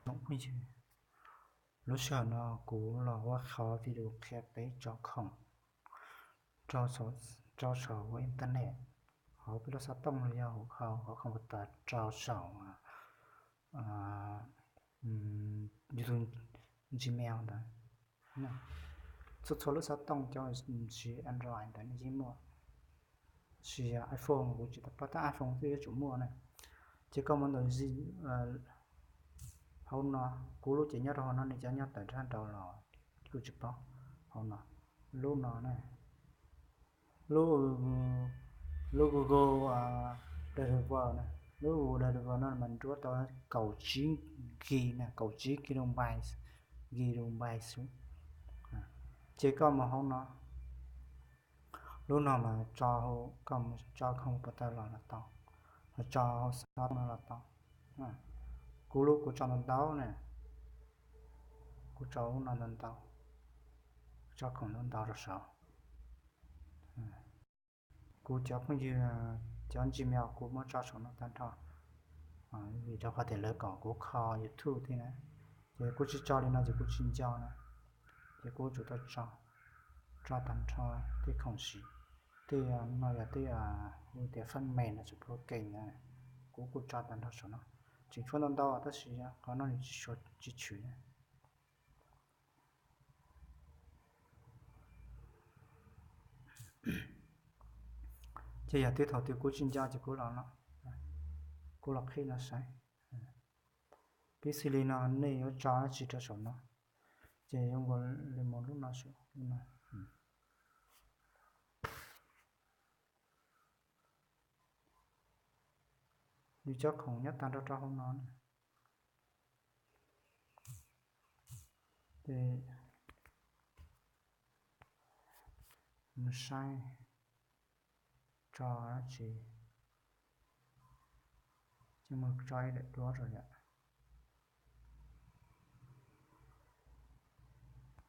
Tsoom phooj ywg, lub sij hawm no kuv los ua qhov video qhia peb tso khoom rau saum, rau saum internet, hauv peb lub xov tooj los yog hauv, hauv computer rau saum YouTube, Gmail ntawd. Txhua txhua lub xov tooj cov siv Android ntawd nej yeej muaj, siv iPhone kuv tsis tau paub, tab iPhone twb yuav tsum muaj na. Ces koj mus ntawm hauv no, kuv lub ces nyob rau hauv no, nws cov nyob tawm rau los kuj tsis paub. Hauv no, lub no na, lub, lub Google Drive na, lub Google Drive no mas nruab tau kaum tsib gig na, kaum tsib gigabyte, gigabyte xwb. Ces koj mus hauv no, lub no mas tso, koj mus tso khoom pas tau los los tau, los tso hauv xov tooj no los tau. Kuv lub kuv tso ntau ntau na, kuv tso lub no ntau ntau, tso khoom ntau ntau rau saud. Kuv cov phooj ywg, cov Gmail kuv muab tso saum no tag nrho, vim rau qhov tias lawv kom kuv kho YouTube thiab na. Ces kuv tsis tso li no ces kuv tsis nco na, ces kuv tsum tau tso, tso tag nrho tej khoom siv, tej no yog tej hu tias fab me no, tsis pub kev na, kuv kuj tso tag nrho saum no. Tseem tshuav ntau ntau tab sis qhov no nws tsis tshwm na. Ces yog twb thaum twg kuv tsis nco ces kuv los, kuv los qhib no saib. Piv xws li no nej yuav tso dab tsi rau saum no, ces yuav nkaus li mus lub no, lub no. Nws cov khoom nyob tag nrho rau hauv no na. Ces mus saib tso dab tsi, ces mus tso ib daim duab rau yom.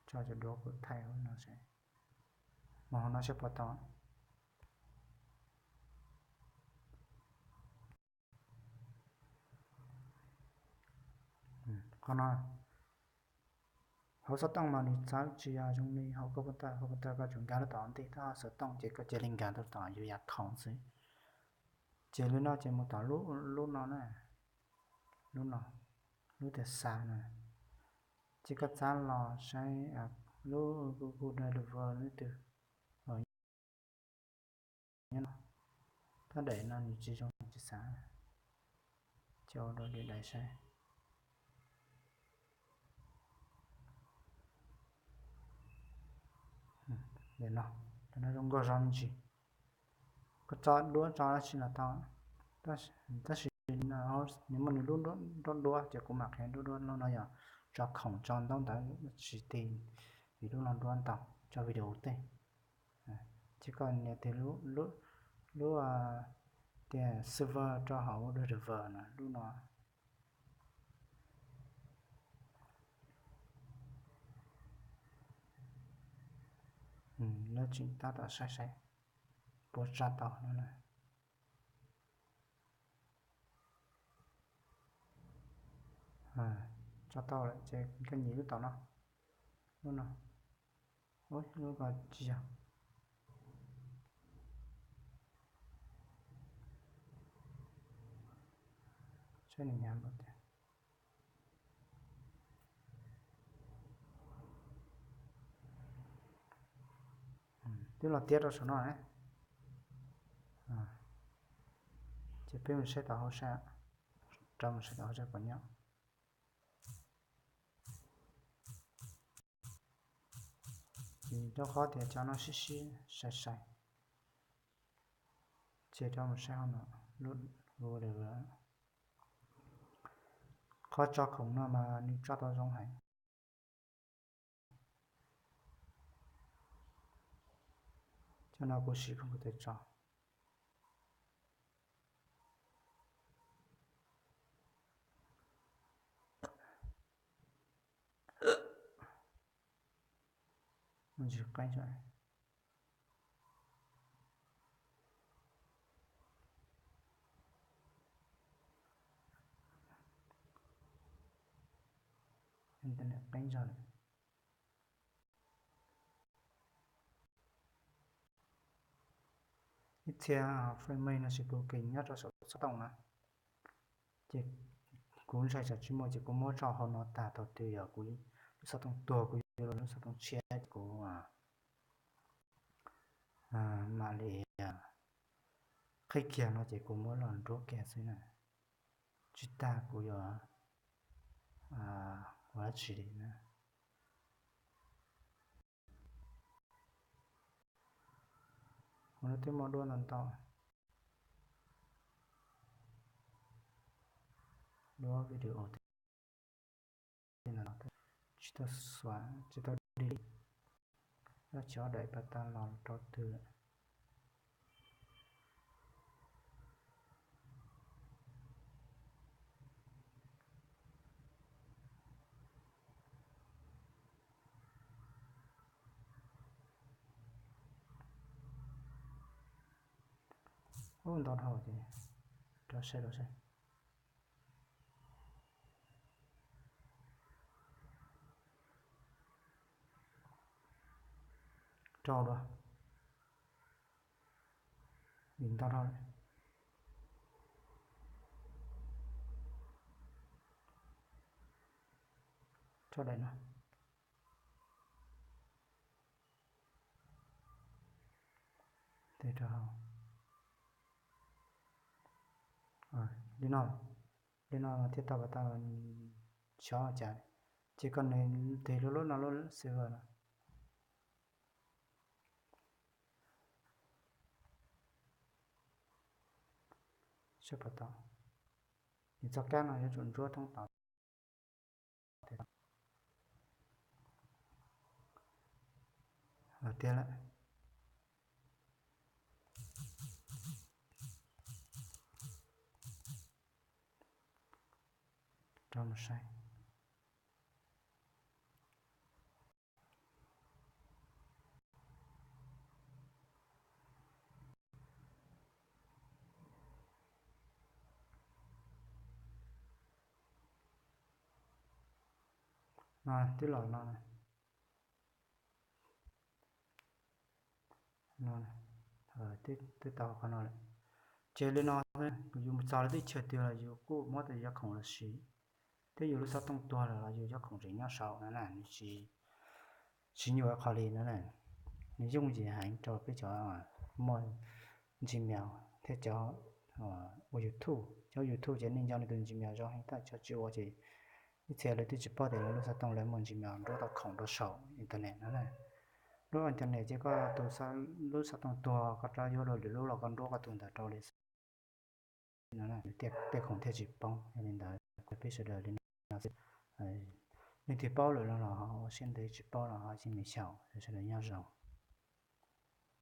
Tso cov duab kuv thaij no saib, mus hauv no saib puas tau. Qhov no, hauv xov tooj mas nws txawv tsis yog zoo li hauv computer, computer koj tsum nkag lub tom ntej, tab hauv xov tooj ces koj cia li nkag lub tom yus yam khoom xwb. Ces li no ces mus tom lub no na, lub no, lub tias xa na, ces koj txav los saib lub Google Drive lub twg. Nyob no, tab daim no nws tsis zoo tsis xav, ces ua dua li daim saib. Daim no, daim no zoo nkauj zog me ntsis. Koj tso duab tso dab tsi los tau, tab sis nws muaj nws lub duab duab ces kuv mam qhia duab duab. Lub no yog tso khoom tso ntaub ntawv tsis tig, vim lub no duab ntau, tso video tej. Ces koj nias tig lub tias server rau hauv server no, lub no. Lawv tseem tab tom saib saib puas tso tau no na. Tso tau lawm ces koj nyem lub tom no, lub no, lub ko tsis yog, saib nws nyam npaum tiag. Twb los tiab rau saum no na. Ces peb mus saib tom hauv saib, rov mus saib tom hauv saib puas nyob. Rau qhov tias cov no sib sib sai sai, ces rov mus saib hauv no, lub, qhov tso khoom no mas nws tso tau zoo heev. Cov no kuv siv computer tso. Mus ntsis qeeb tso. Internet qeeb zog lawm. Ib txhia fais me no ces kuv kis nyob rau saum lub xov tooj na, ces kuv ntshai tsam tsis muaj ces kuv muab tso hauv no tag, thaum twg yog kuv lub xov tooj tuag kuv yuav lub xov tooj tshiab ces kuv mam li qhib kiag no ces kuv muab los nruab kiag xwb na. Tsis tas kuv yuav ua dab tsi li na. Kuv no twb muaj duab ntau ntau, duab video tsis tau xuav tsis tau delete, yog cov daim pas tas los rau twg lawm. Ub, ntau dhau ces rau saib rau saib. Rau dua, vim ntau dhau lawm. Rau daim no. Tes rau hauv. Li no, li no thiaj tau pas tau xyov cas, ces koj nws tes lub lub no lub server no. Seb puas tau. Nws txoj kab no yuav tsum ntsuab thoob plaws. Los tiag lawm. Rau mus saib. No twb los no, no twb tau qhov no lawm. Ces li no, yus mus txog lawv teb chaws twg los yus kuj muab tus yog khoom los siv, thiab yus lub xov tooj tuag lawm los yus yog khoom tseem nyob saud no na, nws tsis tsis nyuaj qhov li no na. Nws yooj yim heev rau peb cov muaj Gmail thiab cov ua YouTube. Cov YouTube ces nej nco nws tus Gmail zoo heev, tab cov tsis ua ces ib txhia lawv twb tsis paub tias lawv lub xov tooj lawv muaj Gmail nruab tau khoom rau saum internet no na. Nruab internet ces koj tus lub xov tooj tuag koj rov yuav luag lwm lub los koj nruab koj tus ntawd rau li xwb. Tej khoom thiaj tsis poob. Yog li ntawd kuv peb sawv daws li no xwb. Leej twg paub lawm no los ho ua siab ntev, tsis paub los ho cia li xyaum. Sawv daws nyob zoo.